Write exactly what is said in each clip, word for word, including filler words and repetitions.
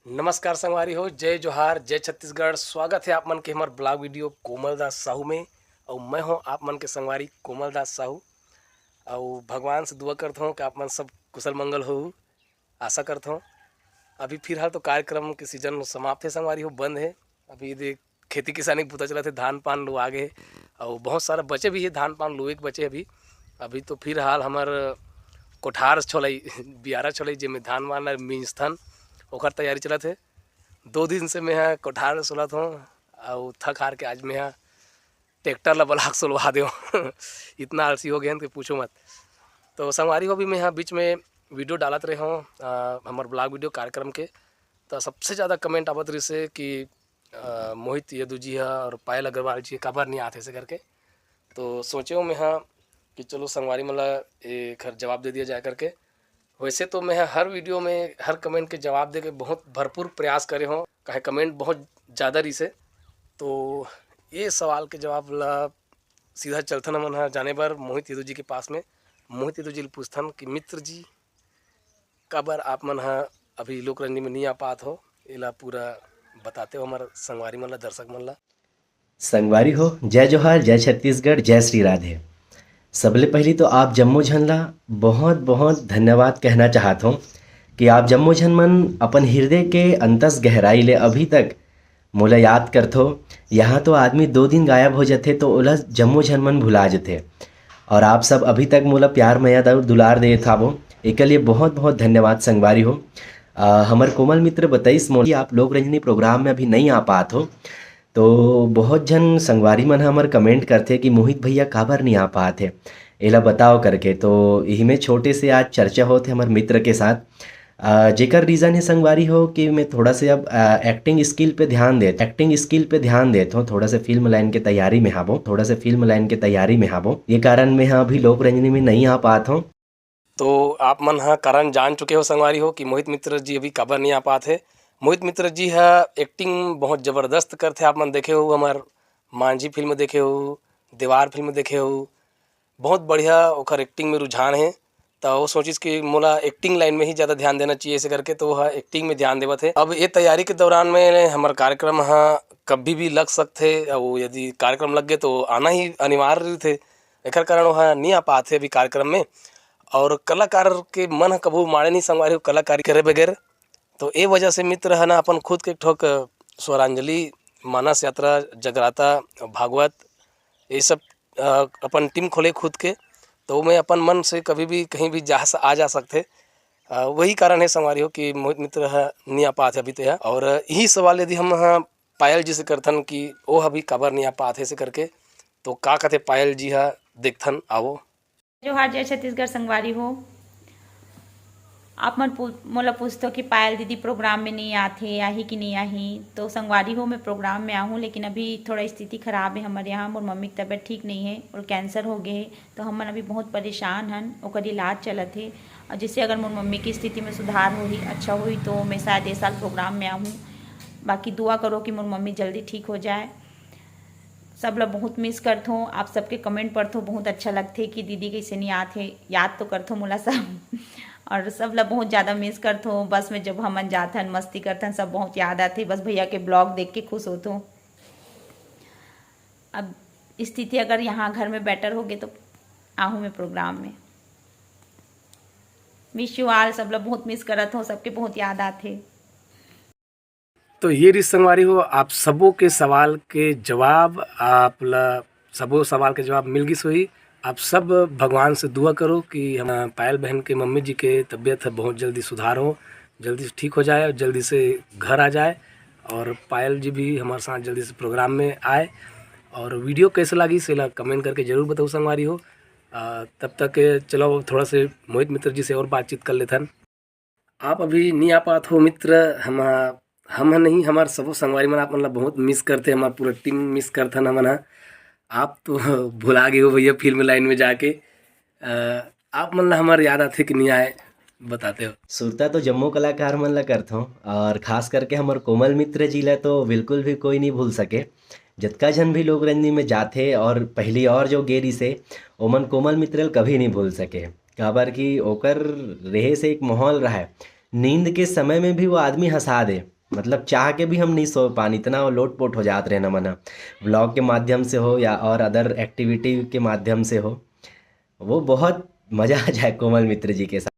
नमस्कार संगवारी हो, जय जोहार, जय छत्तीसगढ़। स्वागत है आप मन के हमर blog video कोमल दास साहू में। अउ मैं हूँ आप मन के संगवारी कोमल दास साहू। अउ भगवान से दुआ करत हूँ कि आप मन सब कुशल मंगल हो, आशा करत हूँ। अभी फिलहाल तो कार्यक्रम के सीजन समाप्त है संगवारी हो, बंद है। अभी देख खेती किसानी के बूता चलत है, धान पान लुआ गे, अउ बहुत सारा बचे भी है धान पान लुए के बचे अभी। अभी तो फिलहाल हमर कोठार छोलई बियारा छोलई जेमे धान वान ल मिंजथन, ओकर तैयारी चलत है। दो दिन से मैं ह कोठार में सोलत हूँ, अउ थक हार के आज मैं ह ट्रैक्टर ला बलाक सोलवा देव। इतना आलसी हो गए हैं कि पूछो मत। तो संगवारी हो भी मैं ह बीच में वीडियो डालत रहे हूँ हमर blog video कार्यक्रम के, तो सबसे ज़्यादा कमेंट आवत रहिस हे कि मोहित यदु जी ह और पायल अग्रवाल जी काबर नहीं आते ऐसे करके। तो सोचे हूँ मैं ह कि चलो संगवारी मन ला एकर जवाब दे दिया जाए करके। वैसे तो मैं हर वीडियो में हर कमेंट के जवाब दे के बहुत भरपूर प्रयास करे हूँ, काहे कमेंट बहुत ज़्यादा रहिस हे। तो ये सवाल के जवाब ला सीधा चलथन हमन ह जाने बर मोहित यदु जी के पास में। मोहित यदु जी ल पूछथन कि मित्र जी, काबर आप मन ह अभी लोक रंजनी में नहीं आ पात हो, एला पूरा बताते हो हमर संगवारी मन ला, दर्शक मन ला। संगवारी हो, जय जोहार, जय छत्तीसगढ़, जय श्री राधे। सबले पहली तो आप जम्मो झन ला बहुत बहुत धन्यवाद कहना चाहत हूँ कि आप जम्मो झन मन अपन हृदय के अंतस गहराई ले अभी तक मोला याद करथो। यहाँ तो आदमी दो दिन गायब हो जथे तो ओला जम्मो झन मन भुला जथे। और आप सब अभी तक मोला प्यार मया और दुलार देत हावो, एकर लिए बहुत बहुत धन्यवाद संगवारी हो। अ, हमर कोमल मित्र बताइस मोला कि आप लोक रंजनी प्रोग्राम में अभी नहीं आ पात हो, तो बहुत झन संगवारी मन ह हमर कमेंट करथे कि मोहित भैया काबर नहीं आ पात हे, एला बताओ करके। तो यही में छोटे से आज चर्चा होत हे हमर मित्र के साथ। अ, जेकर रीज़न हे संगवारी हो कि मैं थोड़ा से अब, अ, एक्टिंग स्किल पे ध्यान देत, एक्टिंग स्किल पे ध्यान देत हूँ। थोड़ा से फिल्म लाइन के तैयारी में हाबो, थोड़ा से फिल्म लाइन के तैयारी में हाबो। ये कारण मैं ह अभी लोक रंजनी में नहीं आ पात हूँ। तो आप मन ह कारण जान चुके हो संगवारी हो कि मोहित मित्र जी अभी काबर नहीं आ पात हे। मोहित मित्र जी ह एक्टिंग बहुत जबरदस्त करथे। आप मन देखे हो हमर मांझी फिल्म देखे हो, देवार फिल्म देखे हो, बहुत बढ़िया ओकर एक्टिंग में रुझान हे। त वो सोचिस कि मोला एक्टिंग लाइन में ही ज़्यादा ध्यान देना चाहिए, ऐसे करके तो वह एक्टिंग में ध्यान देवत हे। अब ये तैयारी के दौरान में हमर कार्यक्रम ह कभी भी लग सकथे, अउ यदि कार्यक्रम लग गे तो आना ही अनिवार्य रहिथे। एकर कारण वह नहीं आ पात हे अभी कार्यक्रम में। और कलाकार के मन ह कभू माने नहीं संगवारी हो कलाकारी करे बगैर। तो ए वजह से मित्र ह ना अपन खुद के एक ठोक स्वरांजलि, मानस यात्रा, जगराता, भागवत, ये सब अ, अपन टीम खोले खुद के, तो मैं अपन मन से कभी भी कहीं भी जा स-, आ जा सकथे। अ, वही कारण है संगवारी हो कि मोहित मित्र ह नहीं आ पात हे अभी तो यह। और यही सवाल यदि हम ह पायल जी से करथन कि ओ अभी काबर नहीं आ पात हे ऐसे करके, तो का कथे पायल जी ह, देखथन, आवो। जोहार, जय छत्तीसगढ़ संगवारी हो। आप मन पू-, मोला पूछथो कि पायल दीदी प्रोग्राम में नहीं आथे, आही कि नहीं आही? तो संगवारी हो, मैं प्रोग्राम में आहूँ, लेकिन अभी थोड़ा स्थिति खराब है हमर यहाँ, मोर मम्मी की तबीयत ठीक नहीं है और कैंसर हो गए है, तो हमन अभी बहुत परेशान हन, ओकर इलाज चलत है। और जैसे अगर मोर मम्मी की स्थिति में सुधार होही, अच्छा होही, तो मैं शायद ये साल प्रोग्राम में आहूँ। बाकी दुआ करो कि मोर मम्मी जल्दी ठीक हो जाए। सब ला बहुत मिस करथों, आप सबके कमेंट पढ़थों, बहुत अच्छा लगथे कि दीदी कैसे नहीं आत हे। याद तो करथों मोला सब। और सब ला बहुत ज़्यादा मिस करथों। बस में जब हमन जाथन, मस्ती करथन, सब बहुत याद आथे। बस भैया के ब्लॉग देख के खुश होथों। अब स्थिति अगर यहाँ घर में बेटर होगे तो आहूँ मैं प्रोग्राम में। विश यू ऑल, सब ला बहुत मिस करत हों, सबके बहुत याद आथे। तो ये रहिस संगवारी हो, आप सबो के सवाल के जवाब, आप ला सबो सवाल के जवाब मिल गिस होही। आप सब भगवान से दुआ करो कि हम, पायल बहन के मम्मी जी के तबीयत ह बहुत जल्दी सुधार हो, जल्दी से ठीक हो जाए और जल्दी से घर आ जाए, और पायल जी भी हमारे साथ जल्दी से प्रोग्राम में आए। और वीडियो कैसे लागिस, एला कमेंट करके जरूर बताओ संगवारी हो। अ, तब तक चलो थोड़ा से मोहित मित्र जी से और बातचीत कर लेथन। आप अभी नहीं आ पात हो मित्र, हम, हम ह नहीं, हमार सबो संगवारी मन आप मन ला बहुत मिस करथे, हमार पूरा टीम मिस करथन हमन ह। आप तो भुला गए हो भैया फिल्म लाइन में जाके। अ, आप मन ला हमार याद आथे कि नहीं आए, बताते हो? सुरता तो जम्मो कलाकार मन ला करथों, और खास करके हमर कोमल मित्र जी ला तो बिल्कुल भी कोई नहीं भूल सके। जतका झन भी लोक रंजनी में जाथे और पहली और जो गे रिसे, ओमन कोमल मित्र ल कभी नहीं भूल सके, काबर कि ओकर रहे से एक माहौल रहा है। नींद के समय में भी वो आदमी हंसा दे। मतलब, चाह के भी हम नहीं सो पान, इतना वो लोटपोट हो जात रहे ना मन ह। व्लॉग के माध्यम से हो या और अदर एक्टिविटी के माध्यम से हो, वो बहुत मजा आ जाए कोमल मित्र जी के साथ।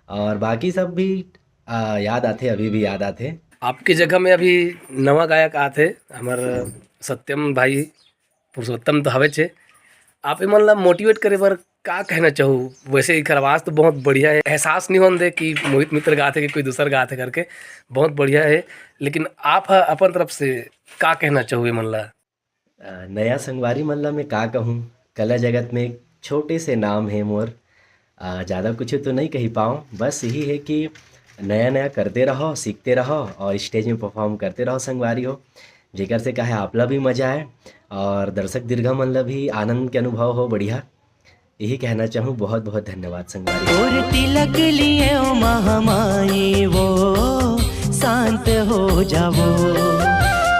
और बाकी सब भी आ, याद आथे, अभी भी याद आथे। आपके जगह में अभी नवा गायक आथे, हमर सत्यम भाई, पुरुषोत्तम तो हवे छे। आप एमन ला मोटिवेट करे बर का कहना चाहू? वैसे एकर आवाज़ तो बहुत बढ़िया है, एहसास नहीं होन दे कि मोहित मित्र गाथे कि कोई दूसर गाथे करके, बहुत बढ़िया है। लेकिन आप ह अपन तरफ से का कहना चाहू एमन ला? अ, नया संगवारी मन ला मैं का कहूँ, कला जगत में एक छोटे से नाम है मोर। अ, ज़्यादा कुछ तो नहीं कही पाऊँ, बस यही है कि नया नया करते रहो, सीखते रहो और स्टेज में परफॉर्म करते रहो संगवारी हो, जेकर से का है आप ला भी मजा आए और दर्शक दीर्घा मन ला भी आनंद के अनुभव हो बढ़िया। यही कहना चाहूँ। बहुत बहुत धन्यवाद संगवारी। और तिलक लिए ओ महामाई वो शांत हो जावो,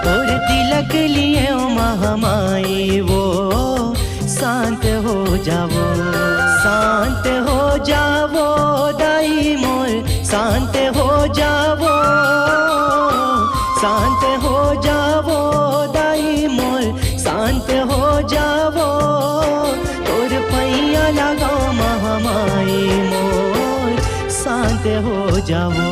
और तिलक लिए ओ महामाई वो शांत हो जावो, शांत हो जावो दाई मोर, शांत हो जावो, शांत हो जावो दाई मोर, शांत हो जावो। तोर पैया लगाओ महामाई मोर, शांत हो जावो।